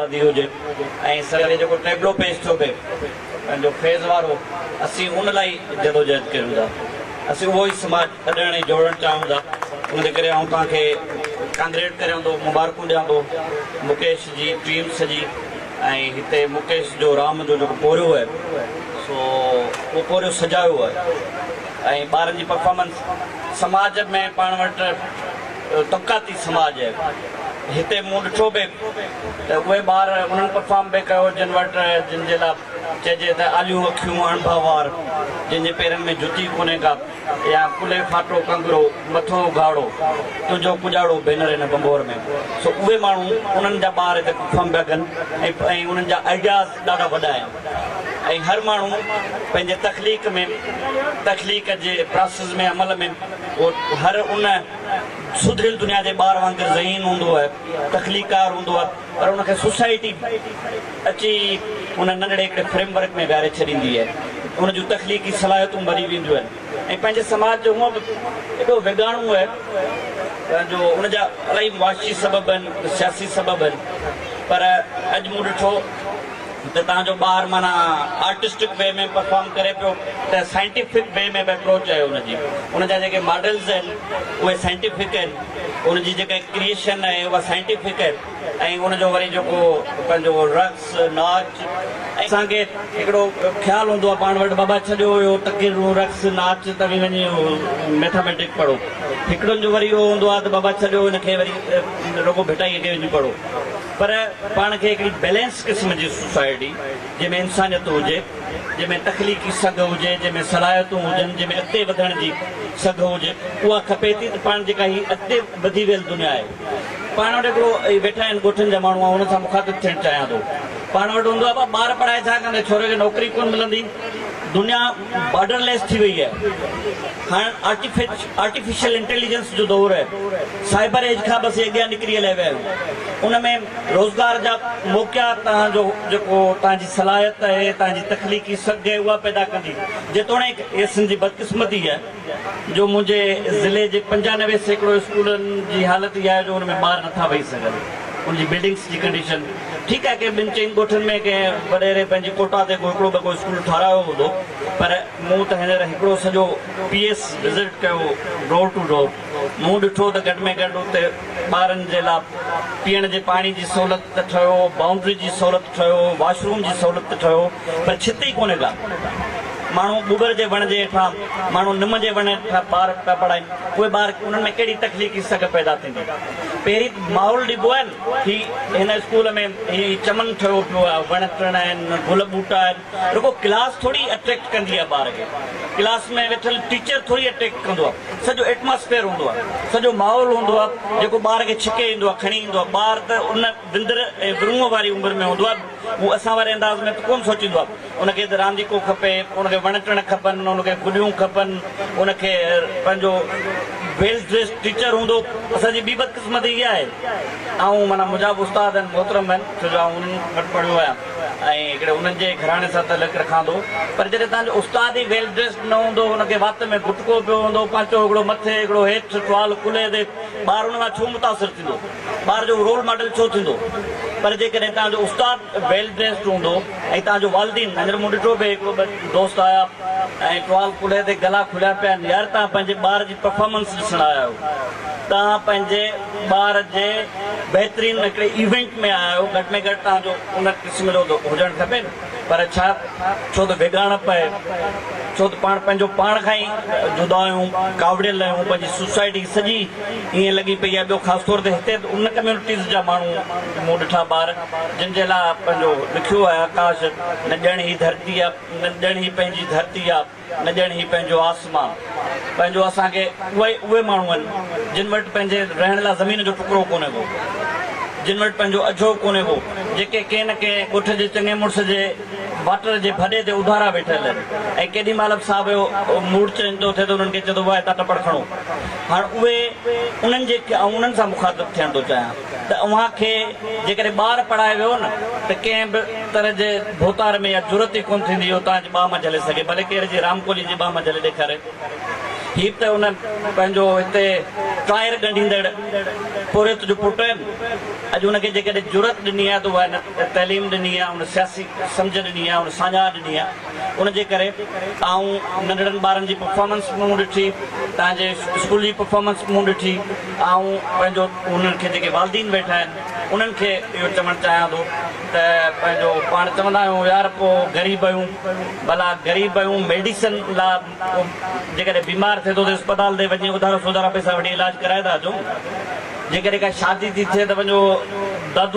آزادي هجي ۽ سويري جيڪو ٽيبلو پيش ٿيو پئي پنهنجو فيض وارو اسين ان لاء ئي جدوجهد ڪريون ٿا. اسين اهو ئي سماج اڏڻ ۽ جوڙڻ چاهيون ٿا. ان جي ڪري آئون توهان کي ڪانگريٽ ڪريان ٿو، مبارڪون ڏيان ٿو مڪيش جي ٽيم سڄي ۽ هتي مڪيش جو رام جو جيڪو پورهيو آهي سو اهو پورهيو سجايو آهي ۽ ٻارن جي پرفارمنس سماج ۾ پاڻ وٽ طبقاتي سماج آهي هتي مون ڏٺو به ته اهي ٻار انهن پرفارم به ڪيو جن وٽ جن جي لاء چئجي ته آليون اکيون اڻڀا وار جن جي پيرن ۾ جتي ڪونهي ڪا يا ڪلهي ڦاٽو ڪنگرو مٿو اگهاڙو تنهنجو ڪڄاڙو ڀينر هن ڀنڀور ۾ سو اهي ماڻهو انهن جا ٻار هتي پرفارم پيا ڪن ۽ انهن جا آئيڊياز ڏاڍا وڏا آهن ۽ هر ماڻهو پنهنجي تخليق ۾ تخليق جي پراسيس ۾ عمل ۾ اهو هر ان سڌريل دنيا جي ٻار وانگر ذهين هوندو آهي، تخليقڪار هوندو آهي پر ان کي سوسائٽي اچي ان ننڍڙي هڪڙي فريم ورڪ ۾ ويهاري ڇڏيندي آهي. ان جون تخليقي صلاحيتون مري وينديون آهن ۽ پنهنجي سماج جو هونء به ايڏو ويڳاڻو آهي جو ان جا الاهي معاشي سبب آهن، سياسي سبب آهن پر اڄ مون ڏٺو ته توهان جو ٻار معنيٰ آرٽسٽڪ وي ۾ پرفارم ڪري پيو ته سائنٽيفڪ وي ۾ به اپروچ آهي ان جي ان جا جيڪي ماڊلز آهن اهي سائنٽيفڪ آهن ان جي جيڪا ڪريئيشن آهي اها سائنٽيفڪ آهي ۽ ان جو وري جيڪو پنهنجو رقص ناچ ۽ اسان کي هڪڙو خيال هوندو آهي پاڻ وٽ بابا ڇڏيو اهو تقريرون رقص ناچ توهين وڃي ميٿاميٽڪ پڙهو هڪڙن جو وري اهو هوندو آهي ته بابا ڇڏيو ان کي وري رڳو ڀٽائي کي وڃي پڙهو پر پاڻ کي هڪڙي بيلنس قسم جي سوسائٽي جنهن ۾ انسانيت هجي، جنهن ۾ تخليقي سگهه هجي، جنهن ۾ صلاحيتون هجن، جنهن ۾ اڳتي وڌڻ جي سگهه هجي، اها کپي ٿي ته پاڻ جيڪا هي اڳتي وڌي ويل دنيا آهي، پاڻ وٽ هڪڙو هي ويٺا آهن ڳوٺن جا ماڻهو آئون انهن سان مخاطب ٿيڻ چاهيان ٿو. پاڻ وٽ هوندو آهي بابا ٻار پڙهائي ڇا ڪندي، ڇوري کي نوڪري ڪونه ملندي، دنيا بارڊر ليس ٿي وئي آهي، هاڻ آرٽيفيشل انٽيليجنس جو دور آهي، سائبر ايج کان به اسين اڳيان نڪري هليا ويا آهيون، ان ۾ روزگار جا موقعا توهان جو جيڪو توهان جي صلاحيت آهي، توهان جي تخليقي سگهه آهي اها پيدا ڪندي، جيتوڻيڪ اها سنڌ جي بدقسمتي آهي جو منهنجي ضلعي جي 95% اسڪولن جي حالت اها آهي جو ان ۾ ٻار نٿا ويهي سگهن، ان جي بلڊنگس جي ڪنڊيشن ٺيڪ آهي ڪنهن ٻن چئن ڳوٺن ۾ ڪنهن وڏيري پنهنجي ڪوٽا تي ڪو هڪڙو ٻه ڪو اسڪول ٺهرايو هوندو پر مون ته هينئر هڪڙو سڄو پي ايس وزٽ ڪيو ڊور ٽو ڊور مون ڏٺو ته گهٽ ۾ گهٽ اتي ٻارن جي لا پيئڻ جي پاڻي جي سهولت ته ٺهيو، بائونڊري جي سهولت ٺهيو، واش روم جي سهولت ته ٺهيو پر ڇت ئي ڪونهي ڪا. ماڻهو ٻٻر جي وڻ جي هيٺان، ماڻهو نم جي وڻ هيٺان ٻار پيا پڙهائين، اهي ٻار انهن ۾ ڪهڙي تخليقي سگهه پيدا ٿيندي. پهرين ته ماحول ڏبو آهي نه، هي هن اسڪول ۾ هي چمن ٺهيو پيو آهي، وڻ ٽڻ آهن، گل ٻوٽا آهن، رڳو ڪلاس ٿوري اٽريڪٽ ڪندي آهي ٻار کي، ڪلاس ۾ ويٺل ٽيچر ٿوري اٽريڪٽ ڪندو آهي، سڄو ايٽماسفيئر هوندو آهي، سڄو ماحول هوندو آهي جيڪو ٻار کي ڇڪي ايندو آهي، کڻي ايندو آهي، ٻار ته ان وندر ۽ ورونهه واري عمر ۾ هوندو آهي، هو اسان واري انداز ۾ ته ڪونه سوچيندو آهي، ان کي ته رانديڪو کپي، ان کي وڻ ٽڻ کپن، ان کي گڏيون کپن، ان کي پنهنجو ويل ڊريسڊ ٽيچر هوندو، اسان جي ٻي بدقسمتي اها آهي، آئون معنيٰ منهنجا به استاد آهن محترم آهن، ڇو جو آئون انهن وٽ پڙهيو آهيان. ۽ هڪڙي انهن جي گهراڻي سان تعلق رکان ٿو پر جڏهن توهان جو استاد ئي ويل ڊريسڊ نه هوندو ان کي وات ۾ گٽڪو پيو هوندو پانچو هڪڙو مٿي هڪڙو هيٺ ٽوال ڪلهي تي ٻار ان کان ڇو متاثر ٿيندو ٻار جو رول ماڊل ڇو ٿيندو پر جيڪڏهن توهان جو استاد ويل ڊريسڊ هوندو ۽ توهان جو والدين هينئر مون ڏٺو پئي هڪڙو ٻه دوست آيا ۽ ٽوال ڪلهي تي گلا کليا پيا آهن يار توهان پنهنجي ٻار جي پرفارمنس ڏسڻ آيا آهيو توهان پنهنجي ٻار جي بهترين هڪڙي ايونٽ ۾ آيا آهيو گهٽ ۾ گهٽ توهان جو ان قسم جو ته هجڻ کپي نه پر ڇا ڇو ته ويڳاڻپ آهي ڇو ته پاڻ پنهنجو پاڻ کان ئي جدا آهيون ڪاوڙيل آهيون پنهنجي سوسائٽي سڄي ائين لڳي پئي آهي ٻيو خاص طور تي هتي ته ان ڪميونٽيز جا ماڻهو مون ڏٺا ٻار جن جي لاء پنهنجو لکيو آهي آڪاش نه ڄڻ هي ڌرتي آ نه ڄڻ هي پنهنجي ڌرتي آ. نه ڄڻ هي پنهنجو آسمان، پنهنجو اسان کي اهي اهي ماڻهو آهن جن وٽ پنهنجي رهڻ لاء زمين جو ٽڪرو ڪونهي ڪو، جن وٽ پنهنجو اجهو ڪونهي ڪو، جيڪي ڪنهن نه ڪنهن ڳوٺ جي چڱي مڙس جي واٽر جي ڀڏي تي اڌارا ويٺل آهن ۽ ڪيڏي مهل به صاحب جو موڊ چينج ٿو ٿئي ته انهن کي چئي ٿو واهه هتان ٽپڙ کڻو. هاڻ اهي انهن جي آئون انهن سان مخاطب ٿيڻ ٿو چاهيان. ته اوهان کي جيڪڏهن ٻار پڙهائي ويو نه ته ڪنهن به طرح جي ڀوتار ۾ اها جرئت ئي ڪونه ٿيندي جو توهان جي ٻانهن مان جهلي سگهي، ڀلي ڪير جي رام ڪولهي جي ٻانهن مان جهلي ڏيکاري. هي به ته ان پنهنجو هتي ٽائر ڳنڍيندڙ پورهيت جو پٽ آهن. اڄ ان کي جيڪڏهن جرئت ڏني آهي ته اها هن تعليم ڏني آهي، ان سياسي سمجهه ڏني آهي، ان ساڃاهه ڏني آهي. ان جي ڪري آئون ننڍڙن ٻارن جي پرفارمنس به مون ڏٺي، توهان جي اسڪول جي پرفارمنس به مون ڏٺي. آئون پنهنجو انهن کي جيڪي والدين ويٺا آهن انهن کي اهو چوڻ چاهيان ٿو ته پنهنجو پاڻ چوندا آهيون يار پوء غريب آهيون ڀلا غريب آهيون ميڊيسن لا جيڪڏهن بيمار ٿئي ٿو ته اسپتال تي وڃي اڌارا سوڌارا پئسا وٺي علاج ڪرائي ٿا اچون. جيڪڏهن ڪا شادي ٿي ٿئي ته وڃو دادو.